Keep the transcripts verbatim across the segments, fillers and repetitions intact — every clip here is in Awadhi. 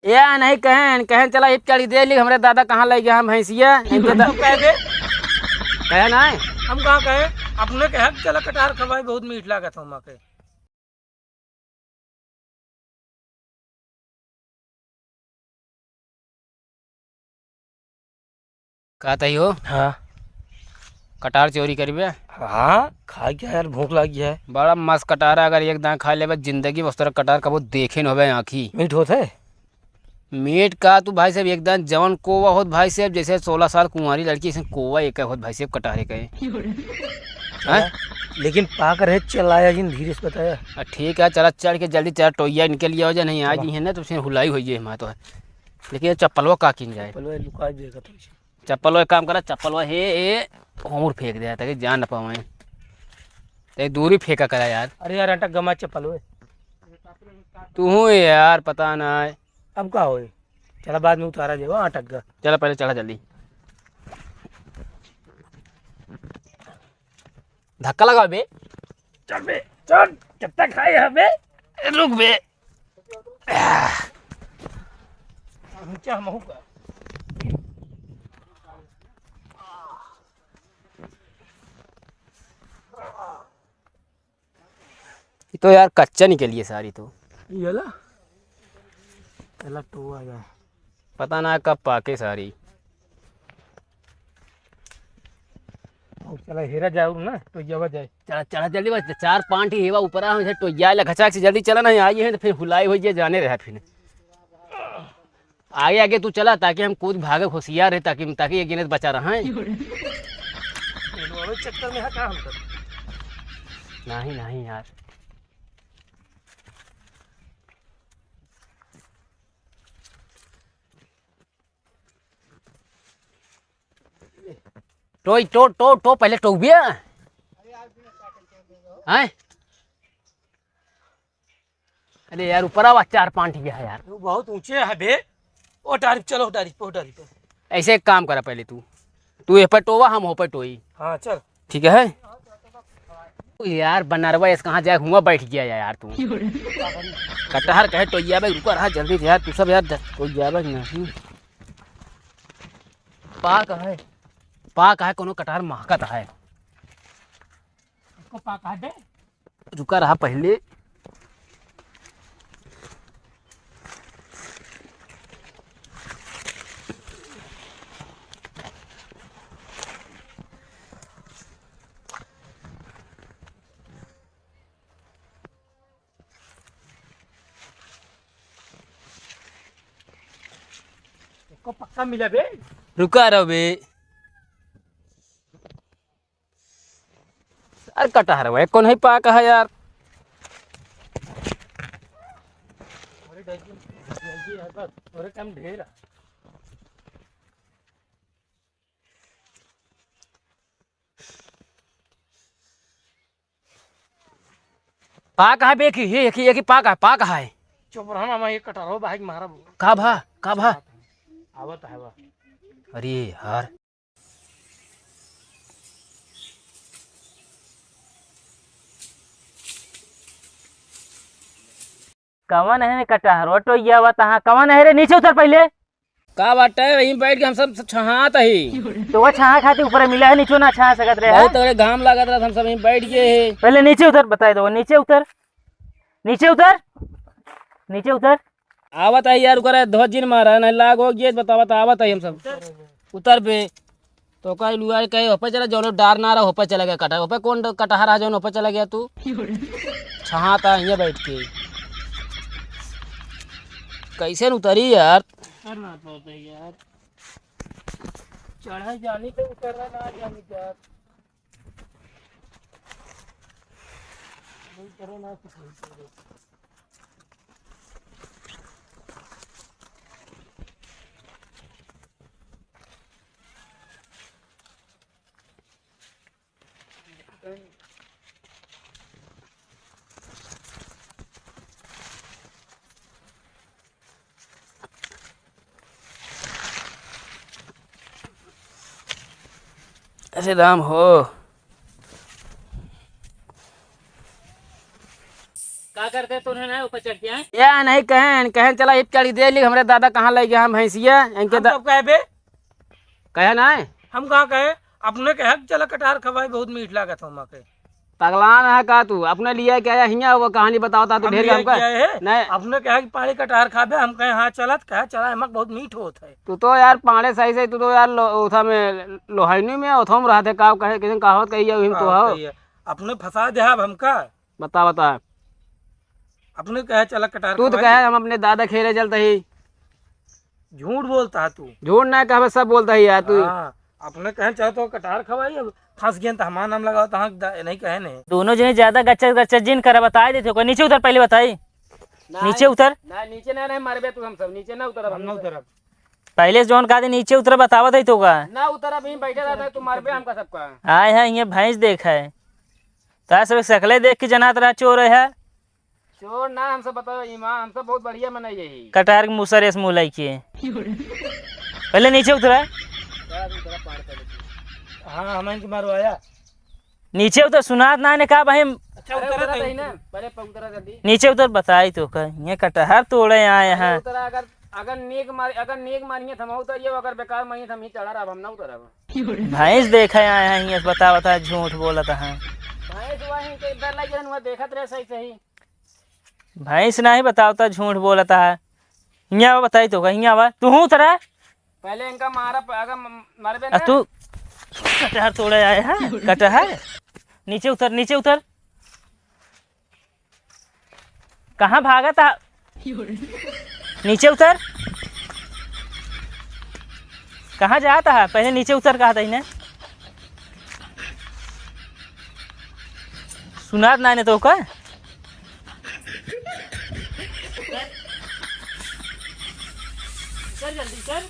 या नहीं कहेन, कहेन चला हिप चढ़ी दे ली, हमरे दादा कहाँ लइ गया हम भैंसिया, इनके दा-, हम कहे दे। कहे ना? हम कहाँ कहे? अपने कहे, "चला कटहर खवाई, बहुत मीठ लागत हो माँ के।" का तही हो? हाँ। कटार चोरी करिबे? हाँ, खाए क्या यार, भूख लागी है। बड़ा मस्त कटार है, अगर एक दाना खा लेबे जिंदगी में उस तरह कटार कबो देखे न होबे आँखी। मीठ होत है? मीठ का तू भाई साहब, एक दाना जवन कोवा होत भाई साहब, जैसे सोलह साल कुंवारी लड़की, ऐसे कोवा एक होत भाई साहब, कटारे के। हैं? लेकिन पाक रहे चलाया जिन, धीरे से बताया। आ, ठीक है, चला चढ़ के जल्दी चला, टोइया इनके लिए हो जाए, नहीं आ चला। जी है ना तो फिर हुलाई हो जाए हमारा तो। लेकिन ये चप्पलवा का किन जाए? चप्पलवा लुका देगा तो। चप्पलवा एक काम करा, चप्पलवा हे ए, हमूर फेंक दे ताकि जान न पावे। ते दूरी फेंका करा यार। अरे यार, अटक गमा चप्पलवा। तू हूँ यार, पता ना है। अब का होई? चला बाद में उतारा जाएगा, अटक गा। चला पहले चढ़ा जल्दी। धक्का लगा बे। चल बे, चल, कितना खाए है बे? रुक बे। ऊंचा हम होगा। ये तो यार कच्चा निकली है सारी तो। ये ला। चला टोवा जा। पता ना कब पाके सारी। अब चला हेरा जाऊ ना, टोइयावा जाए। चला, चला जल्दी बस, चार पाँच ही हेवा ऊपर आ, हम इधर टोइया लखचाक से जल्दी चला ना, आई है तो फिर हुलाई हो जाए, जाने रहा फिर। आगे आगे तू चला ताकि हम कूद भागे होशियार रहे, ताकि, ताकि ये गिनत बचा रहा है। ये लोग चक्कर में है का हम कर? नहीं, नहीं यार। टोई, टो, टो, टो, पहले टोक बिया। हैं? अरे यार, ऊपर आवा, चार पाँच ही है यार। वो बहुत ऊंचे है बे। ओ डारी, चलो डारी, ओ डारी पे। ऐसे एक काम करा पहले तू, तू ये पे टोवा, हम हो पे टोई। हाँ, चल। ठीक है। यार बनरवा, इस कहाँ जाए, हुआ बैठ गया यार तू। कटहर कहे टोइया बे, रुका रहा जल्दी से यार, तू सब यार ड-, टोइया बे नहीं। पाक है, पाक है, कोनो कटहर महकत है। इसको पाक है बे? रुका रहा पहले। इसको पक्का मिला बे। रुका रहो बे। अरे कटहर भाई, कौन है पाक है यार? अरे डंकी, डंकी है बस, थोड़े कम ढेर है। पाक है बे की, ये, ये की, ये की पाक है, पाक है। चुप रहा ना, मैं ये कटहरो भाई मारा बोल। का भा, का भा? आवत है बा। अरे यार। कवन है रे कटहरो टोइया बा तहाँ? कवन है रे? नीचे उतर पहले। का बाटे? वहीं बैठ के हम सब छहात ही। तो वो छहा खातिर ऊपर मिला है, नीचे ना छहा सकत रहे, बहुत हैं? तगड़े घाम लागत रहा, हम सब वहीं बैठ गए हैं। पहले नीचे उतर, बताए दो, नीचे उतर, नीचे उतर, नीचे उतर। आवत है यार, ओकरे धोजिन मारा, नहीं लाग हो गए, बतावत आवत है हम सब। उतर बे। तो कह लुआ कहे, "होपे चला, जौन डार ना रहा, होपे चला गया कटहर।" होपे कौन ड-, कटहर आ, जौन होपे चला गया तू? छहाता है ये बैठ के। कैसे न उतरी यार? उतर ना पाते यार। चढ़े जानी तो उतरना ना जानी यार। अरे राम हो। का करते तूने ना, ऊपर चढ़ के आए। या नहीं कहें, कहें चला इब चढ़ी दे ली, हमरे दादा कहाँ लइ गया हम भैंसिया, इनके हम दा-, कब कहे बे? कहे ना है? हम कहाँ कहे? अपने कहे कि चला कटहर खवाई, बहुत मीठ लागत है हमार के। पगलान है का तू? अपने लिए क्या है हियाँ वो कहानी बतावता तू हम ढेर लिए हमका? क्या है? नहीं। अपने कहे कि पानी कटहर खाबे, हम कहे हाँ चलत, कहे चला हमार बहुत मीठ होत है। तू तो यार पाड़े सही से, तू तो यार लो-, उठा में लोहाइनी में उठा में रहते, का कहे, किसी कहावत कही जाऊ, हम तो का हो। कहिए? अपने फंसा दे अब हमका। बता, बता। अपने कहे चला कटहर तू तो खवाई। कहे हम अपने दादा खेरे चलते ही। झूठ बोलता है तू। झूठ ना कहबे, सब बोलता है यार तू। हाँ, अपने कहे चला तो कटहर खवाई, अब फंस गए तो हमारा नाम लगाओ तो हाँ द-, नहीं कहे नहीं। दोनों जने ज्यादा गच्चा गच्चा जिन करा, बताई देते हो। नीचे उतर, पहले बताई। नहीं, नीचे उतर। ना, नीचे ना, नहीं मरबे तू, हम सब नीचे ना उतरब। हम ना उतरब। पहले जौन कहा थे नीचे उतर, बतावत है तो का? ना उतर, अभी बैठे रहता है, तू मरबे हमका सबका। आए हैं, ये भैंस देख है। तार सब सकले देख के जनात रहा चोर है। चोर ना, हम सब बताओ ईमान, हम सब बहुत बढ़िया मनई यही। कटहर के मुसर एस मुँह लइके। पहले नीचे उतरा। हाँ, हम इनके मारवाया। नीचे उतर, सुनात ना ने का भाई? अच्छा, अरे उतरा उतरा तई। तई ना, पहले प-, उतरा जल्दी। नीचे उतर, बताई तो का, ये कटहर तोड़े आए अरे हैं। उतरा, अगर, अगर नेक मार, अगर नेक मारिए तो हम उतरिए, अगर बेकार मारिए तो हम ही चढ़ा रहा, हम ना उतरब। भैंस देखे आए हैं, ये बता, बता, झूठ बोलत हैं। भैंस वहीं के इधर लगे हैं, वहाँ देखत रहे सही सही। भैंस नहीं बतावता, झूठ बोलता है। हियाँ आवा, बताई तो का, हियाँ आवा, तू हूँ उतरा। पहले इनका मारा, प-, अगर म-, मरबे आ ना। तू कटहर तोड़े आए हैं, कटहर। नीचे उतर, नीचे उतर। कहाँ भागत है? नीचे उतर। कहाँ जात है? पहले नीचे उतर, कहा था इन्हें। सुनात ना ने तो का? चल जल्दी चल।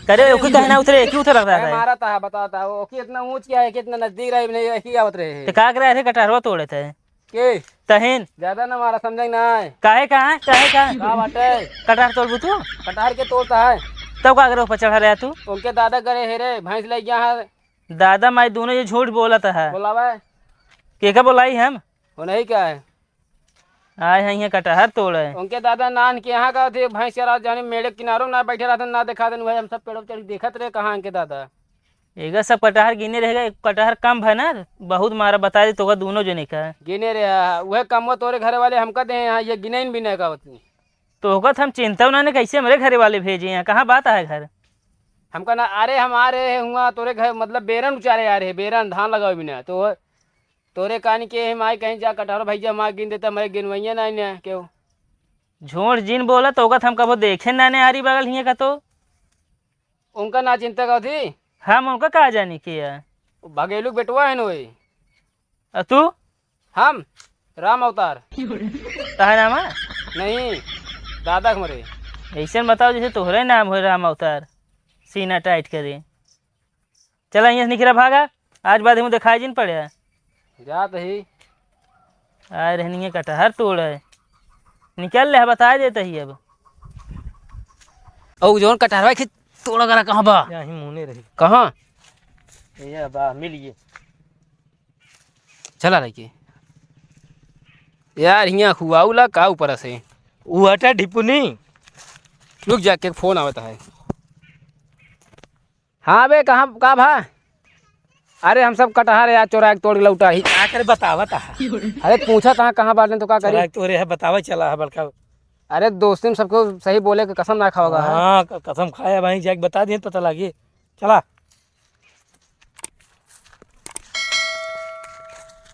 करे, ओकी काहे ना उतरे, एकी उतर रहा अरे है। मारा था, बताओ था, ओकी इतना ऊंच क्या है, कि इतना नजदीक रहे, नहीं, एकी आवत रहे। तो का करे, अरे कटहरवा तोड़े थे। के? तहिन। ज्यादा ना मारा, समझे ना है। काहे का, काहे का? का बाटे? कटहर तोड़बू तू? कटहर के तोड़ता है। तब का करे ऊपर चढ़ा रहा तू? उनके दादा करे हे रे, भैंस ले गया है। दादा माई दोनों ये झूठ बोलत है। बोलावे। के का बोलाई हम? वो नहीं क्या है? आए हैं यहाँ कटहर तोड़े। उनके दादा नान के यहाँ का थे, भैंस चरा जाने मेड़े किनारों ना बैठे रहते, ना देखा देन, वही हम सब पेड़ों चढ़ के देखत रहे, कहाँ इनके दादा। एगा सब कटहर गिने रहेगा, एक कटहर कम है ना, बहुत मारा बता दे तो का दोनों जने का। गिने रहे, हाँ, वह कमवा तोरे घरे वाले हमका दे, हाँ, ये गिने भी नहीं का उतनी। तो होगा तो हम चिंता ना ने कैसे हमरे घरे वाले भेजे हैं, कहाँ बात है घर? हमका ना, अरे हम आ रहे हैं हुआ तोरे घर, मतलब बेरन उचारे आ रहे हैं, बेरन धान लगावे बिना, तो तोरे कान के हम आए कहीं जा कटहर भैया हमार गिन देता, मैं गिनवैया ना ने केहू। झूठ जिन बोला तो ओका हम कबो देखे ना ने आरी बगल हिये का तो। उनका ना चिंता का थी। हम उनका का जानी के है? भगेलू के बेटवा है नोई। आ तू? हम राम अवतार। ताहे नाम है? नहीं, दादा के मरे। ऐसे बताओ जैसे तोहरे नाम हो राम अवतार। सीना टाइट करे। चला, यहाँ से निकला भागा, आज बाद हम दिखाई जिन पड़े। जात ही। आए रहनी है, कटहर तोड़ है। निकल ले, बता देता ही अब। औ जौन कटहरवा के तोड़ा करा कहाँ बा? यहीं मुने रही। कहाँ? ये बा, मिल गए। चला रही के। यार, हियाँ हुआ उला का ऊपर से? ऊ हटा ढिपुनी। रुक जा, के फोन आवत है। हाँ बे, कहाँ, का भा? अरे हम सब कटहर यार चोरा के तोड़ के लौटा ही। का करे बतावा ता? अरे पूछा ता कहाँ बाटन तो का करी? चोरा के तोरे है बतावा चला है बड़का। अरे दोस्ती में सबको सही बोले के कसम ना खाओगा है। हाँ, क-, कसम खाया भाई, जाके बता दिए पता लागे। चला।